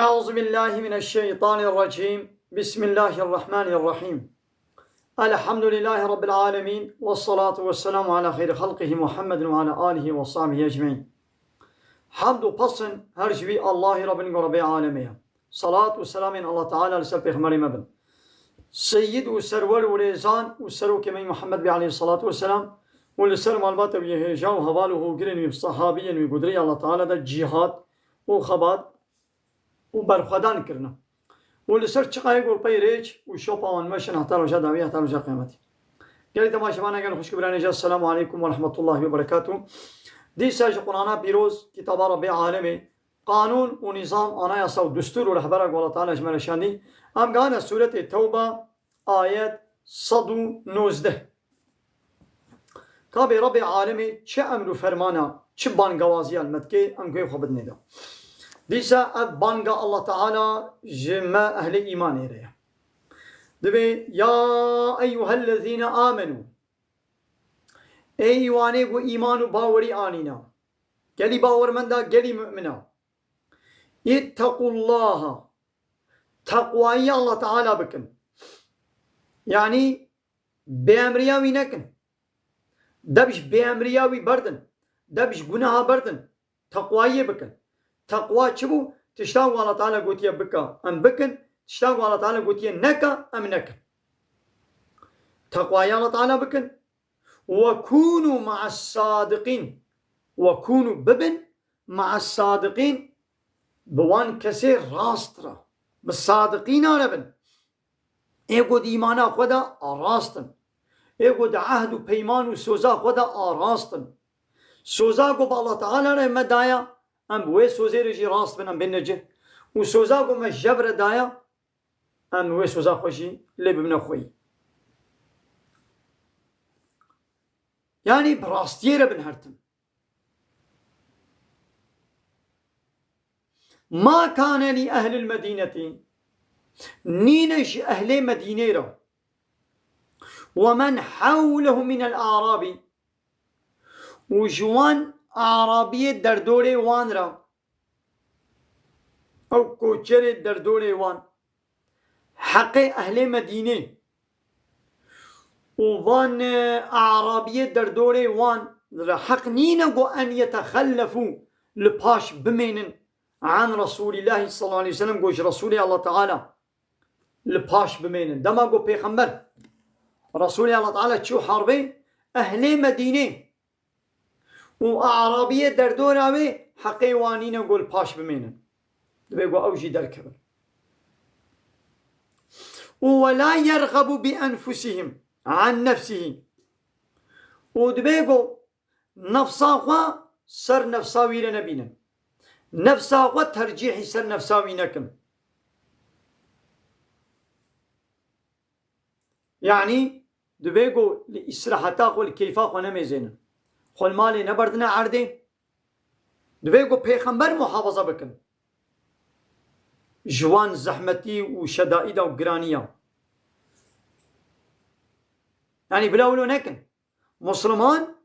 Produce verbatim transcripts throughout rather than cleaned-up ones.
أعوذ بالله من الشيطان الرجيم. بسم الله الرحمن الرحيم. الحمد لله رب العالمين، والصلاة والسلام على خير خلقه محمد وعلى آله وصحبه أجمعين. Hamd û pesn her ji wî Allahî Rabbin ku Rabbê alemê ye. Salat û selamên Allah Teala li ser Pêxemberê me bin. Seyyid û serwer û rêzan û serokê me Muhammed bî aleyhissalatu vesselam û li ser malbata wî hêja û heval û hogirên wî, sahabiyên wî, ku di rêya Allah Teala de cîhad û xebat û berxwedan kirine. Û li ser çiqayê ku pey rêç û şopa wan meşin heta roja dawî, heta roja qiyametî. Gelî temaşevanê, gelî xwişk û birayê hêja, Selamu aleykum ve rahmetullahi ve berekatuh. Dîsa ji Qur'ana pîroz, kitaba Rabbê alemê, qanûn û nîzam, anayasa û destûr û rehbera ku Allah Teala ji me re şandî, em gehane sûretê Tewba, ayet sed û nozdeh. Tabê Rabbê alemê çi emr û fermana, çi bangewaziya li me dike, em guhê xwe bidinê de. Dîsa ev banga Allah Teala ji me ehlê îmanê re ye. Dibê, "Ya eyyuhellezîne amenû." Ey wanê ku îman û bawerî anîna. Gelî bawermenda, gelî mu'mina. İttequllaha. Teqwayî Allah Teala bikin. Yanî bêemriya wî nekin. Dev ji bêemriya wî berdin. Dev ji gunaha berdin. Teqwayiyê bikin. Teqwa çi bû? Tiştan ku Allah Teala gotiye bike, em bikin. Tiştan ku Allah Teala gotiye neke, em nekin. Teqwayî Allah Teala bikin. "Ve kûnû ma'as sadiqîn." "Ve kûnû", bibin, "ma'as sadiqîn", bi wan kesê rast re, bi sadiqîna re bin. Ê ku di îmana xwe de a rast in. Ê ku di ehd û peyman û soza xwe de a rast in. Soza ku bi Allah Teala re me daye, em bi wê sozê re jî rast bin, em bên necih. Û soza ku me ji jev re daye, em wê soza xwe jî lê bibine xweyî. Yanî bi rastiyê re bin her tim. Ma kane li ehlil medînetî, nîne ji ehlê Medînê re, we men hewlehum minel a'rabî, û ji wan Arabiyê derdorê wan re, ew koçerê derdorê wan, heqê ehlê Medînê û van, e, Arabiyê derdorê wan re heq nîne ku en yetexellefû, li paş bimênin, an Resûlîllahî sallallahu aleyhi ve sellem, ku ji Resûlê Allah Teala li paş bimênin. Dema ku Pêxember, Resûlê Allah Teala çû herbê, ehlê Medînê û Arabiyê derdora wê heqê wan nîne ku li paş bimênin. Dibê ku ew jî derkevin. Û "Ve la yerxebu bi enfusihim an nefsihi." Û dibê ku nefsa xwe ser nefsa wî re nebînin. Nefsa xwe tercîhî ser nefsa wî nekin. Yanî, dibê ku li îstiraheta xwe, li keyfa xwe nemêzênin. Xwe li malê neberdine erdê. Dibê ku Pêxember muhafaza bikin ji wan zehmetî û şedaîda û giraniya. Yanî, bila wilo nekin. Musliman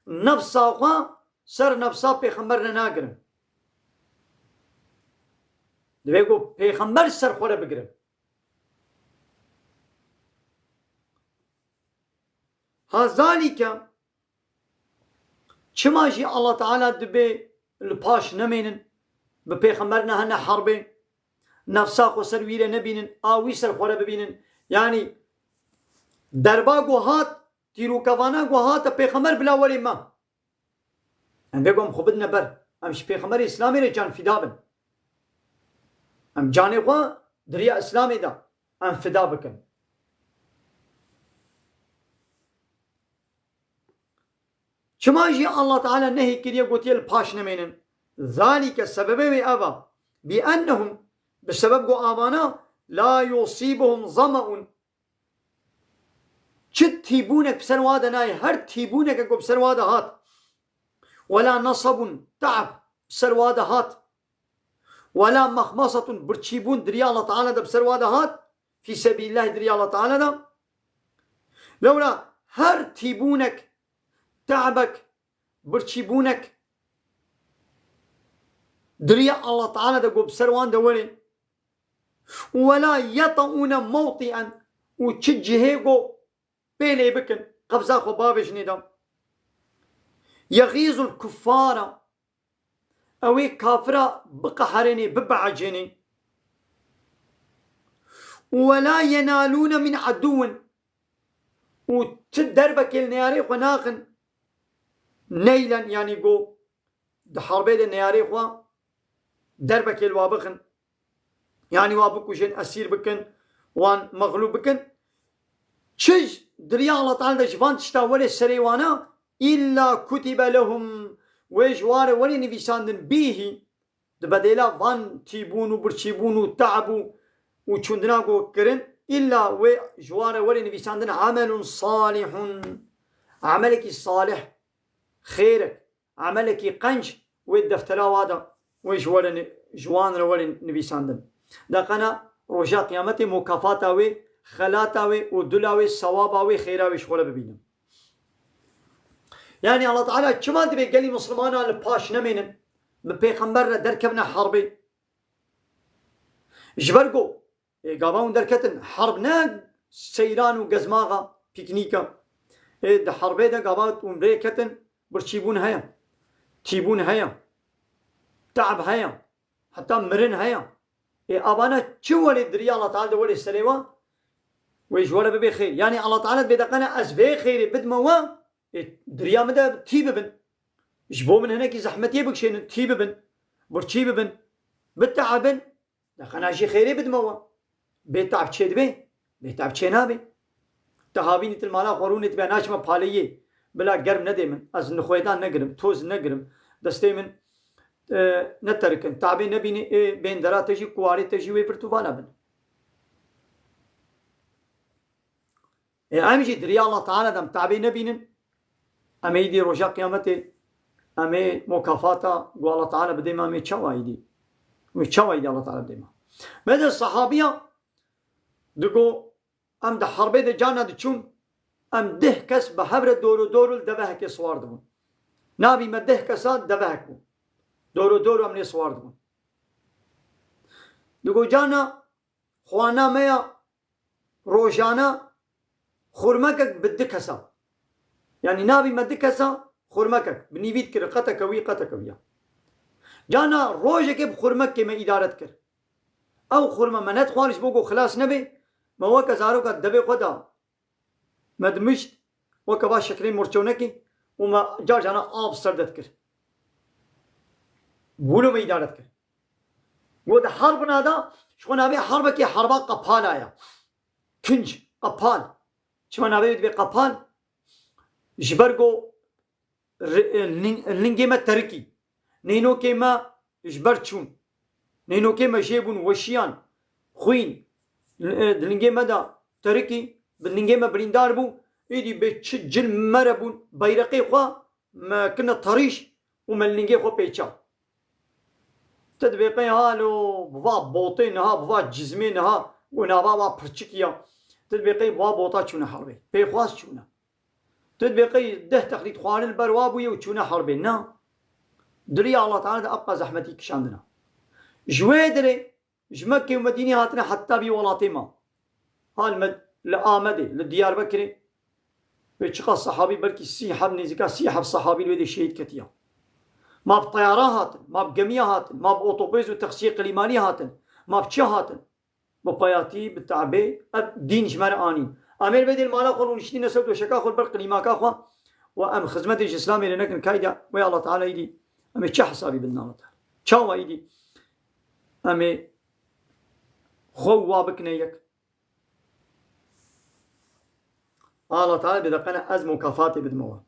nefsa xwe ser nefsa Pêxember re nagirin. Divê ku Pêxember ser xwe re bigire. Ha zalîke, çima jî Allah Teala dibê li paş nemênin, bi Pêxember nehene herbê, nefsa xwe ser wî re nebînin, a wî ser xwe re bibînin. Yanî derba ku hat, tîrokevana ku hate Pêxember bila werê me. Em vê ku em xwe bidine ber. Em ji Pêxemberê Îslamê re can fîda bin. Em canê xwe di riya Îslamê de em fida bikin. Çima jî Allah Teala nehî kiriye, gotiye li paş nemênin? Zalîke, sebebê wê ev e. Bi ennehum, bi sebeb ku avana, la yusîbuhum zameun, çi tîbûnek bi ser wa de nayê, her tîbûneke ku bi ser wa de hat. Wela nasabun, te'b, bi ser wa de hat. Wela mexmasatun, birçîbûn di riya Allah Teala de bi ser wa de hat. Fî sebîlillahî, di riya Allah Teala de. Lewra her tîbûnek, te'bek, birçîbûnek di riya Allah Teala de ku bi ser wan de were, ولا يطئون موطئا، û çi cihê go pê lê bikin, qebza xwe bavêjinê de. يغيظ الكفار، ew ê kafira biqeherênê, bibeecênê. ولا ينالون من عدو، û ti derbekê li neyarê xwe naxin. Neylen, yanî go di herbê de neyarê xwe derbekê li wa bixin. Yanî wa bikujin, esîr bikin, wan mexlûb bikin. Çi di riya Allah Teala de ji van tişta were serê wana, إلا كتب لهم، wê ji ware were nivîsandin, bîhî, di bedêla van tîbûn û birçîbûn û te'b û, û çûndina ku kirin, îlla wê ji ware were nivîsandin عمل صالح، emelekî salih, xêrek, emelekî qenc wê deftera wa de, wê ji were ni-, ji wan re were nivîsandin. Deqena roja qiyametê mukafata wê, xelata wê û dula wê, sewaba wê, xêra wê ji xwe re bibînin. Yanî Allah Teala çima divê gelî Mislimanan li paş nemênin, bi pêxember re derkevine herbê? Ji ber ku, ê, gava hûn derketin, herb ne seyran û gezmaxa, pîknîk e. Ê, di herbê de gava hûn rê ketin, birçîbûn heye, tîbûn heye, te'b heye, heta mirin heye. Ê, avana çi welê di riya Allah Teala de welê serê we? Wê ji we re bibe xêr. Yanî Allah Teala dibê deqene ez vê xêrê bidime we, ê, di riya min de tî bibin. Ji bo min hinekî zehmetiyê bikişênin, tî bibin, birçî bibin, bite'bin, deqena jî xêrê bidime we. Bê te'b çê dibe? Bê te'b çê nabe. Ti havînî til mala xwe rûnê dibe, naçime paleyê. Bila germ nedê min. Ez nixwedan negirim, toz negirim. Destê min, e, neterikin. Te'bê nebînî, ê, bên dera te jî, kuwarê te jî wê vir tu vana bin. Ê, em jî di riya Allah Teala de em te'bê nebînin. Em ê îdî roja qiyametê, em ê mukafata ku Allah Teala bidê me, em ê çawa îdî? Em ê çawa îdî Allah Teala bidê me? Mesela sahabiya digo, em di herbê de carna diçûn, em deh kes bi hev re doro doro li devehekê siwar dibûn. Navî me deh kesa devehek bû. Doro doro em lê siwar dibûn. Digo carna xwana me ya rojane xurmekek bi du kesa. Yanî navî me du kesa xurmekek. Bi nîvî dikir, qeteke wî, qeteke wî ya. Carna rojekê bi xurmekê me îdare dikir. Ew xurme me nedixwar ji bo ku xilas nebe, me weke zaroka devê xwe de me dimişt, weke va şeklê morçonekê û me car carna av ser de dikir. Wilo me îdare dikir. Got di herbina de, ji xwe navê herbekê herba qepala ye. Kinc, qepal. Çima navê wê dibê qepal? Ji ber ku ri-, ling-, lingê me terikî. Nênokê me ji ber çûn. Nênokê me jê bûn, weşiyan, xwîn. Li-, di lingê me de terikî, bi lingê me birîndar bû. Êdî bê çi cil me re bûn, beyreqê xwe me kirine terîş û me lingê xwe pêça. Tu dibê qey halo bi va botê niha, bi va cizmê niha û nava va pirçikî ya. Tu dibê qey bi va bota çûne herbê. Pêxwas çûne. Tu dibê qey deh teqlîd xwarin li ber wa bûye û çûne herbê. Na. Di riya Allah Teala de ewqa zehmetî kişandina. Ji wê dirê ji Mekke û Medînê hatine heta vî welatê ma. Ha li Med-, li Amedê, li Diyarbekirê. Wê çiqas sehabî, belkî sî heb, nêzîka sî heb sehabî li wê dê şehîd ketiya. Ma bi teyara hatin, ma bi gemiya hatin, ma bi otobês û teksiyê qilîmanî hatin, ma bi çi hatin? Bi peyatî, bi te'bê, ev dîn ji me re anîn. Em ê li vê dê li mala xwe rûniştîne ser doşeka xwe li ber qilîmaka xwe û em xizmetê ji Îslamê re nekin, kayda wê Allah Teala îdî em ê çi hesabî bidin Allah Teala? Çawa îdî em ê xwe û wa bikine yek? Allah Teala bê deqene ez mukafatê bidime we.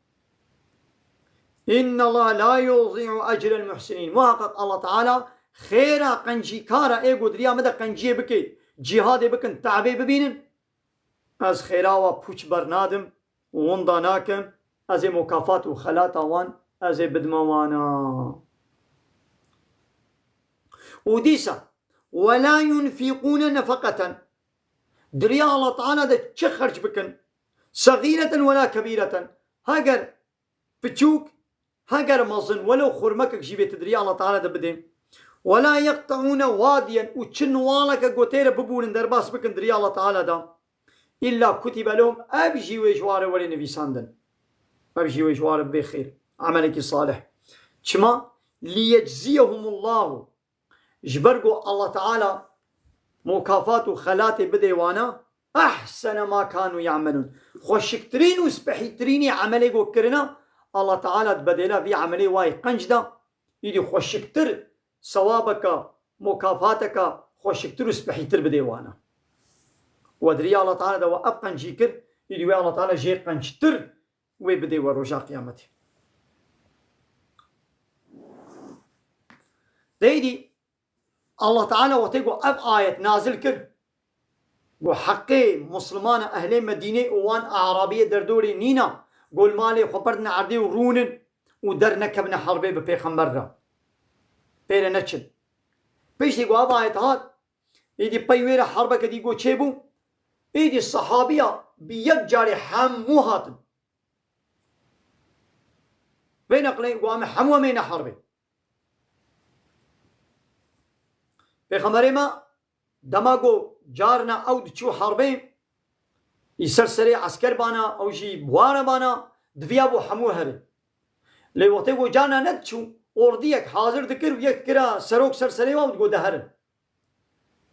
Inna Allah la yudî'u ecrel muhsinin. Muhaqqaq Allah Teala xêra qencîkara ê ku di riya min de qenciyê bike, cîhadê bikin, te'bê bibînin. Ez xêra wa pûç bernadim û winda nakim. Ez ê mukafat û xelata wan ez ê bidime wana. Û dîsa, "Ve la yunfiqûne nefeqeten." Di riya Allah Teala de çi xerc bikin, "segîreten ve la kebîreten." Heger piçûk, heger mezin, welo xurmekek jî bê tu di riya Allah Teala de bidê. وَلَا يَقْطَعُونَ وَادِيًا û çi niwaleke gotê re bibûrin derbas bikin di rêya Allah Teala da. إِلَّا كُتِبَ لَهُمْ ev jî wê ji wan re were nivîsandin. Ev jî wê ji wan re bê xêr. Emelekî salih. Çima? لِيَجْزِيَهُمُ اللّٰهُ Ji ber ku Allah Teala mukafat û xelatê bidê wana, اَحْسَنَ مَا كَانُوا يَعْمَلُونَ Xweşiktirîn û spehîtirînê emelê ku kirina, Allah Teala di bedêla vî emelê wayê qenc da, îdî xweşiktir sewabeka, mukafateka xweşiktir û spehîtir bidê wana. We di rêya Allah Teala de we ev qencî kir, îdî wê Allah Teala jê qenctir wê bidê we roja qiyametê. Deydî Allah Teala wextê ku ev ayet nazil kir, ku heqê Muslimana ehlê Medînê û wan Arabiyê derdorê nîna, ku li malê xwe berdine erdê û rûnin û dernekevine herbê bi pêxember re. Pê re neçin. Piştî ku ev ayet hat, êdî pey wê re herbeke dî ku çêbû, êdî sehabiya bi yek carê hemû hatin. Vê neqlê ku em hemû em ê ne herbê. Pêxemberê me dema ku carna ew diçû herbê, î ser serê esker bana, ew jî buware bana, diviya bo hemû herê. Lê wextê ku carna nediçû, ordiyek hazir dikir û yek kira serok ser serê wan û digot de herin.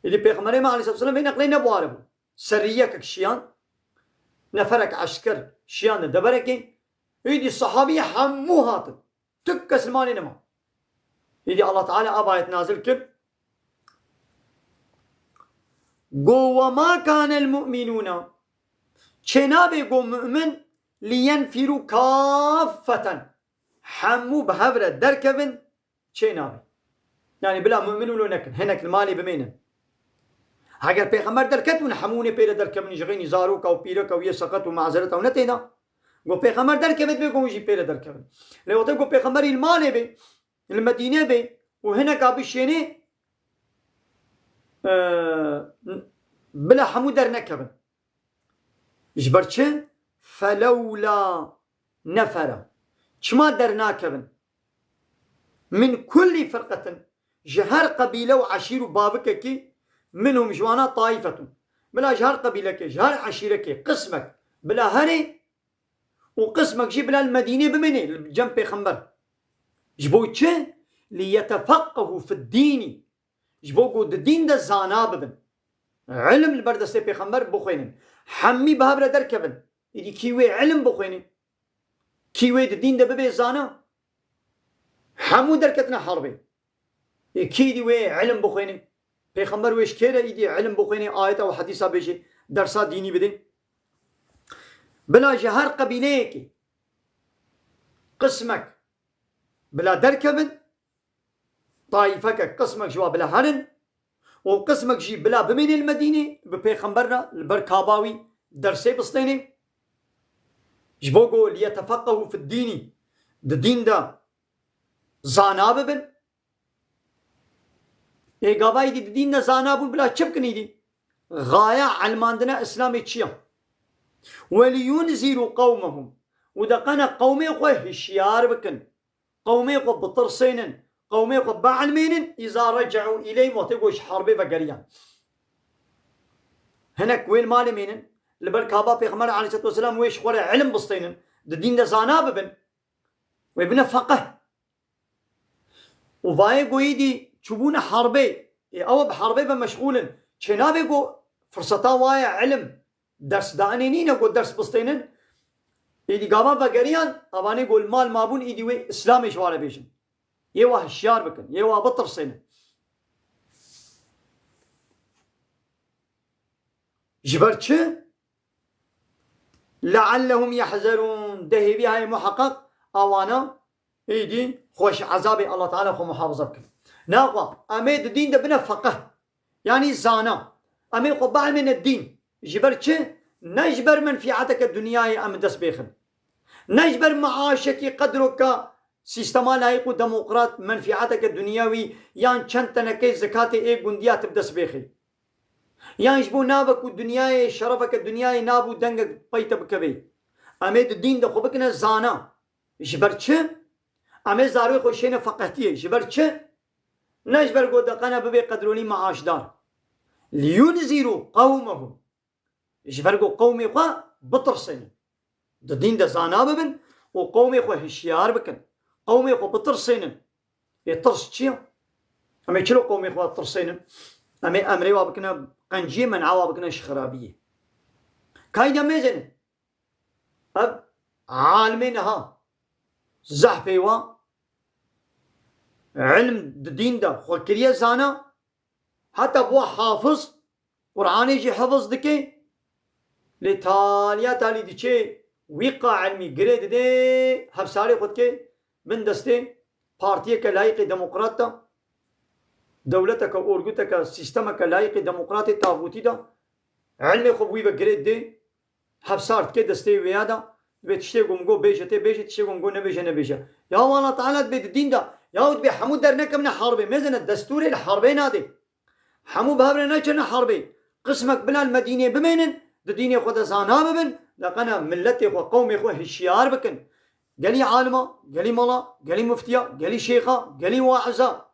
Êdî Pêxemberê me aleyhisselatu vesselam vê neqlê nebuware bû. Serriyekek şiyan, neferek esker şiyan li deverekê, êdî sehabî hemû hatin. Tu kes li malê nema. Êdî Allah Teala ev ayet nazil kir. Go, "Ve ma kanel mu'minûne." Çênabe go mu'min li yenfîrû kaffeten. Hemû bi hev re derkevin, çênabe. Yani bila mu'min wilo nekin. Hinek li malê bimênin. Heger pêxember derket, hûn hemû hûnê pê re derkevin, ji xeynî zaroka û pîreka û yê seqet û mazereta û ne têna. Go pêxember derkeve, divê ku hûn jî pê re derkevin. Lê wextê ku pêxemberî li malê bê, li Medînê bê û hineka bişênê, e, bila hemû dernekevin. Ji ber çi? Felewla nefere. Çima dernakevin? Min kullî firqetin. Ji her qebîle û eşîr û bavikekî, minhum ji wana taîfetun. Bila ji her qebîlekê, ji her eşîrekê qismek bila herê û qismek jî bila li Medînê bimêne, li cem pêxember. Ji bo çi? Li yetefeqqehu fid dînî. Ji bo ku di dîn de zana bibin. Ilim li ber destê pêxember bixwênin. Hemî bi hev re derkevin. Êdî kî wê ilim bixwêne? Kî wê di dîn de bibe zana? Hemû derketine herbê. Ê kî dî wê ilim bixwêne? Pêxember wê ji kê re îdî ilim bixwêne, ayeta û hedîsa bêje, dersa dînî bide? Bila ji her qebîleyekê qismek bila derkevin, taîfeke qismek ji wa bila herin û qismek jî bila bimêne li Medînê, bi pêxember re li ber kaba wî dersê bistêne. Ji bo ku liyetefeqqehu fid dînî, di dîn de zana bibin. Ê gava êdî di dîn de zana bûn bila çi bikin êdî? Xaya elmandina Îslamê çi ya? Weliyunzîrû qewmehum. Û de qene qewmê xwe hişyar bikin. Qewmê xwe bitirsênin. Qewmê xwe bielmênin. Îza rece'û îleyhim, wextê ku ji herbê vegeriyan. Hinek wê li malê mênin. Li ber kaba Pêxember aleyhisselatu vesselam wê ji xwe re ilim bistênin. Di dîn de zana bibin. Wê bine feqih. Û vayê goyî dî çûbûne herbê. Ê ew bi herbê ve meşxûl in. Çênabe ku firseta waye ilim ders danê nîne ku ders bistênin. Êdî gava vegeriyan, evanê ku li mal mabûn êdî wê Îslamê ji wa re bêjin. Yê wa hişyar bikin, yê wa bitirsênin. Ji ber çi? Leallehum yehzerûn. De hêvî heye muheqeq awana êdî xwe ji ezabê Allah Teala xwe muhafaza bikin. Naxwe, em ê di dîn de bine feqih. Yanî zana. Em ê xwe bielmêne dîn. Ji ber çi? Ne ji ber menfîeteke dinyayê em bi dest bêxin. Ne ji ber meaşekî qedroka sîstema layîq û demokrat, menfîeteke dinyawî yan çend tenekê zikatê ê gundiya tu bi dest bêxî. Yan ji bo navek û dinyayê, şerefeke dinyayê, nav û dengek pey te bikevê. Em ê di dîn de xwe bikine zana. Ji ber çi? Em ê zarokê xwe şêne feqehtiyê. Ji ber çi? Ne ji ber ku deqene bibe qedrolî maaşdar. Liyunzîrû qewmehum. Ji ber ku qewmê xwe bitirsênin. Di dîn de zana bibin û qewmê xwe hişyar bikin. Qewmê xwe bitirsênin. Ê tirs çi ye? Em ê çilo qewmê xwe tirsênin? Em ê emrê wa bikine qenciyê, men'a wa bikine ji xirabiyê. Kayda mêzene. Ev alimê niha zehfê wa ilm di dîn de xwe kiriye zana, heta bû hafiz, Qur'anê jî hifiz dike, lê taliya talî diçe wîqa ilmî girê dide, hevsarê xwe dike bin destê partiyeke layîqê demokrat de, dewleteke, orguteke, sîstemeke layîqê demokratê tavûtî de, ilmê xwe bi wî ve girê dide, hevsar dike destê wêya de, dibê tiştê ku min got bêje tê bêje, tiştê ku min got nebêje nebêje. Ya Allah Teala dibê di dîn de, ya dibê hemû dernekevine herbê, mêzene destûrê li herbê nade. Hemû bi hev re neçine herbê. Qismek bila li Medînê bimênin, di dînê xwe de zana bibin, deqene miletê xwe, qewmê xwe hişyar bikin. Gelî alima, gelî mala, gelî muftiya, gelî şêxa, gelî waiza,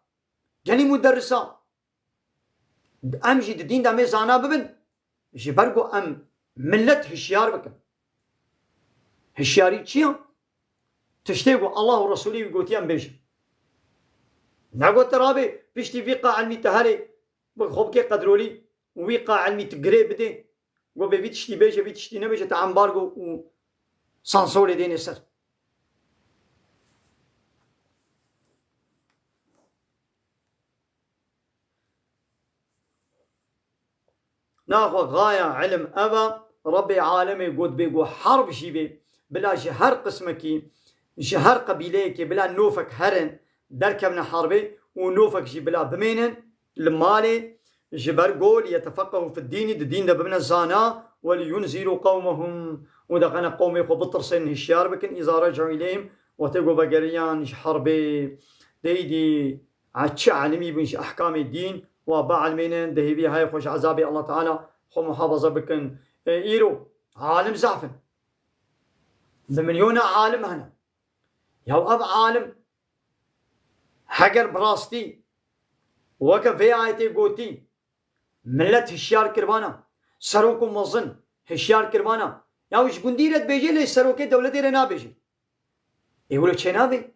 gelî muderrisa. Em jî di dîn de em ê zana bibin, ji ber ku em milet hişyar bikin. Hişyarî çi ye? Tiştê ku Allah û Resûlê wî gotiye em bêjin. Ne got te rabê piştî vîqa ilmî te herê bi xwe bike qedrolî û vîqa ilmî tu girê bidê. Got bê vî tiştî bêje, vî tiştî nebêje, te embargo û sansorê dênê ser. Naxwe xaya ilim ev e, Rebbê alemê got bê ku herb jî bê, bila ji her qismekî, ji her qebîleyekê bila nofek herin, derkevne herbê û nofek jî bila bimênin li malê, ji ber ku liyetefeqehû fid dînî, di dîn de bibine zana, we liyunzîrû qewmehum, û deqene qewmê xwe bitirsên, hişyar bikin, îza recû îleyhim, wextê ku vegeriyan ji herbê. Deydî a çi elimî bûn ji ehkamê dîn, wa bielmênin, di hêvî hayê xwe ji ezabê Allah Teala xwe muhafaza bikin. Ê, îro alim zaf in. Bi milyona alim hene. Ya ev alim heger bi rastî weke vê ayetê gotî, milet hişyar kirvana, serok û mezin hişyar kirvana, ya ji gundî re dibêje lê serokê dewletê re nabêje. Ê wilo çênavê.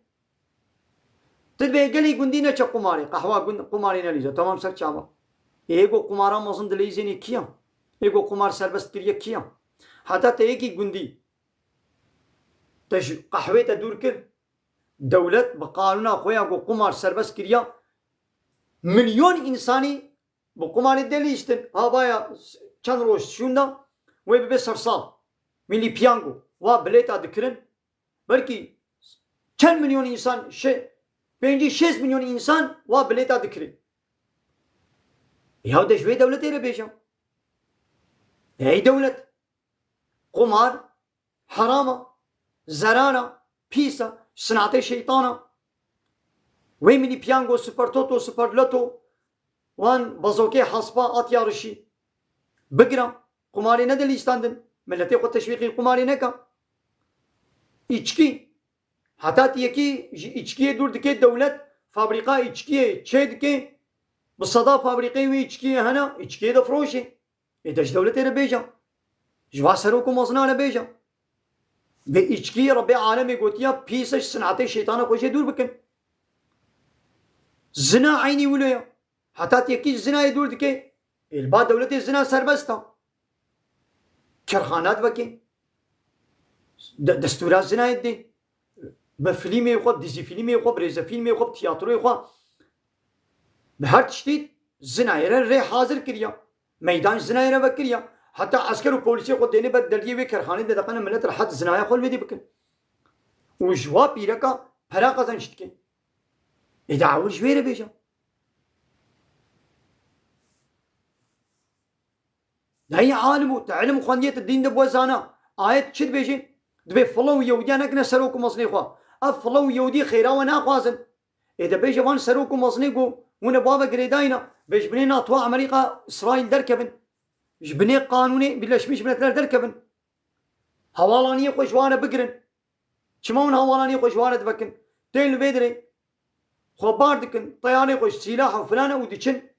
Tu dibê gelî gundî neçe qumarê, qehwa gund, qumarê nelîze. Tamam ser çava. Ê êgo qumara mezin dileyîzênê kiya? Êgo qumar serbest kiriye kiya? Heta te yekî gundî te ji qehwê te dûr kir. Dewlet bi qanûna xwe ya ku qumar serbest kiriya, milyon însanî bi qumarê delîstin. Ha vaya çend roj şûnda wê bibe sersal. Milî piyango wa bilêta dikirin. Belkî çend milyon însan, şe-, pêncî şêst milyon însan wa bilêta dikirê. Ya de ji wê dewletê re bêje. Ey dewlet, qumar heram e, zeran e, pîs e, sinatê şeytan e. Wê milî piyango, Super Toto, Super Lotto, wan bazokê hespa at yarişî bigira. Qumarê nede lîstandin. Miletê xwe teşwîqî qumarê neka. Îçkî. Heta ti yekî ji îçkiyê dûr dike dewlet, fabrîka îçkiyê çê dike. Bi seda fabrîkeyê wê îçkiyê hene, îçkiyê de firoşê. Ê de ji dewletê re bêje. Ji va serok û mezina re bêje. Vê îçkî Rebbê alemê gotiya pîs e, ji sinetê şeytanê xwe jê dûr bikin. Zina eynî wilo ye. Heta ti yekî ji zinayê dûr dike, ê li ba dewletê zina serbest e. Kerxana diveke. De-, destûra zinayê didê. Bi filmê xwe, bi dizî filmê xwe, bi rêzefîlmê xwe, bi tiyatroyê xwe, bi her tiştî zinayê re rê hazir kiriya. Meydan ji zinayê re vekiriya. Heta esker û polîsê xwe dêne ber deliyê wê kerxanê de deqene milet rehet zinaya xwe li wê dê bikin. Û ji wa pîreka pera qezenç dike. Ê de ewil ji wê re bêje. Dayê alim û te ilim xwendiye, te dîn de bû zana. Ayet çi dibêje? Dibê filo û Yehudiya nekine serok û mezinê xwe. Ev filo û Yehudî xêra we naxwazin. Ê de bêje van serok û mezinê ku hûn ê bava girêdayî ne, vê ji binê NATO, Amerîka, Îsraîl derkevin. Ji binê qanûnê Birleşmiş Milletler derkevin. Hewalaniyê xwe ji wan re bigirin. Çima hûn hewalaniyê xwe ji wan re divekin? Tên li vê dirê. xwe bar dikin, teyarê xwe ji sîlah û filan e û diçin.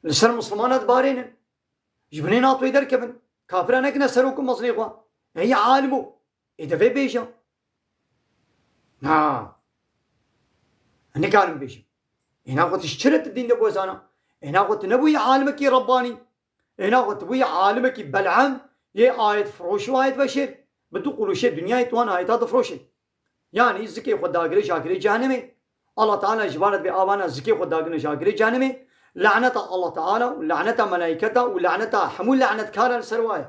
Li ser Mislimana dibarênin. Ji binê NATO yê derkevin. Kafira nekine serok û mezlê xwe. Ey alim o. Ê de vê bêje. Na. Nikarim bêjim. Êna xwe tu ji çi re tu dîn de bozana? Êna xwe tu nebûyî alimekî Rebbanî. Êna xwe tu bûyî alimekî Bel'am, yê ayet firoş û ayet veşêr. Bi tu qulûşê dinyayê tu wan ayeta difroşê. Yanî zikê xwe dagire ji agirê cehennemê. Allah Teala ji bar bê avana zikê xwe dagirine ji agirê cehennemê. Laneta Allah Teala û laneta melayketa û laneta hemû lanetkara li ser wa ye.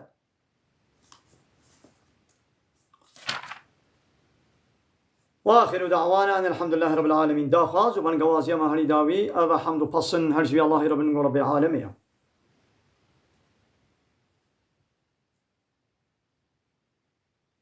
Ve axiru da'wana enelhamdülillahi rabbil alemin. Daxwaz û bengawaziya me herî dawî, ev e hemd û pesin her ji vî Allahî Rabbin û Rabbê alemê ye.